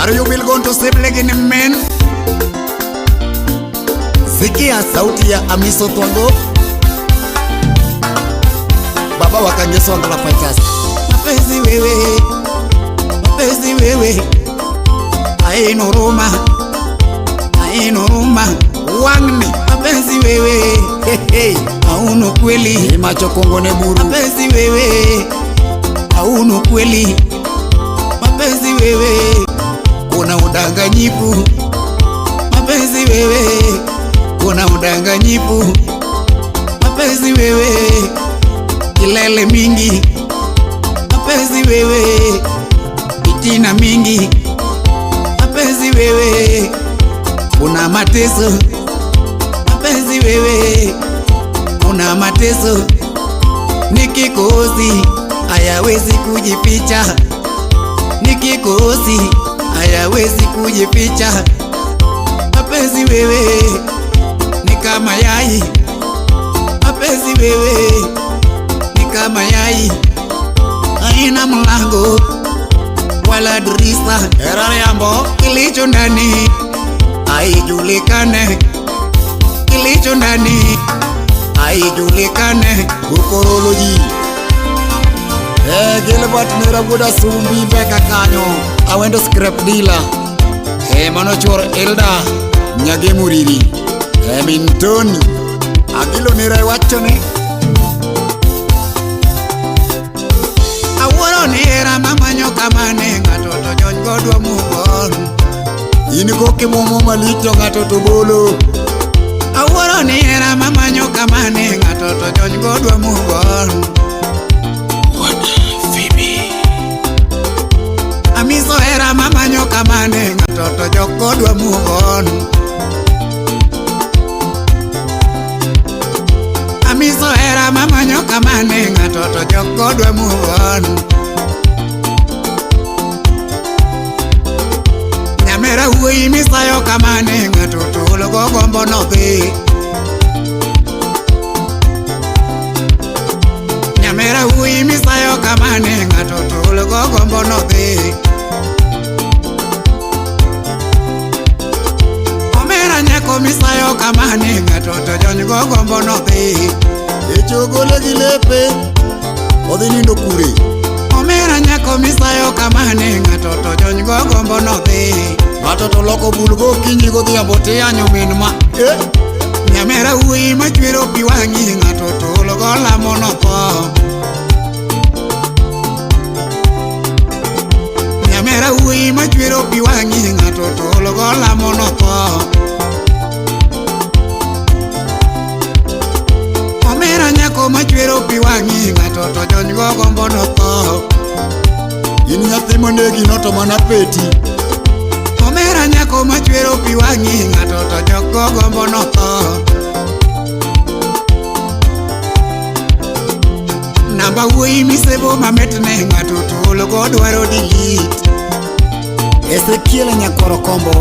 Are you will going to save in men? Sikia sauti ya Amiso Twango, baba wa Kangeso Wangala Fighters. Mapenzi wewe, mapenzi wewe, haina huruma, haina huruma. Wangni mapenzi wewe, hey, hey, hauna kweli, macho kongo ne buru. Mapenzi wewe, hauna kweli, mapenzi wewe, kuna udanganyifu. Mapenzi wewe, kuna udanganyifu. Mapenzi wewe, kilele mingi. Mapenzi wewe, fitina mingi. Mapenzi wewe, kuna mateso. Mapenzi wewe, kuna mateso. Nikikosi hayawezi kujificha, nikikosi hayawezi kujificha. Mapenzi wewe ni kama yai, mapenzi wewe ni kama yai, haina mlango wala dirisha. Yambo kilicho ndani haijulikane, kilicho ndani haijulikane. Ukoroloji Gilbert nera wuoda Sumbi mbeka kanyo awendo scrap dealer mano chuor Elda Nyage Muriri min Tony Agilo nera wachone awuoro ni hera mamanyo kamane ng'ato to jony godwa move on. In koki muomo malich to ng'ato to bolo. Awuoro ni hera mamanyo kamane ng'ato to jony godwa move on. Amiso hera mamanyo kamane ng'ato to jok godwa move on. Amiso hera mamanyo kamane ng'ato to jok godwa move on. Nyamera wuoyi misayo kamane ng'ato to olo go gombo nodhi. Nyamera wuoyi misayo kamane ng'ato to olo go gombo nodhi. Omera nyako misayo kamane ng'ato to jony go gombo nodhi. Echo gole gi lepe odhi nindo kure. Omera nyako misayo kamane ng'ato to jony go gombo nodhi. Ng'ato to loko bul gokinyi godhiambo tiyanyo min ma. Nyamera wuoyi machwero pi wang'i ng'ato to olo go lamo notho. Nyamera wuoyi machwero pi wang'i ng'ato to olo go lamo notho. Omera nyako machwero pi wang'i ng'ato to jony go gombo notho. In nyathi monegi no to mana peti. Omera nyako machwero pi wang'i ng'ato to jok go gombo notho. Namba wuoyi misebo mamitne ng'ato to olo go dwaro delete. Ezekiel Nyakwaro Kombo.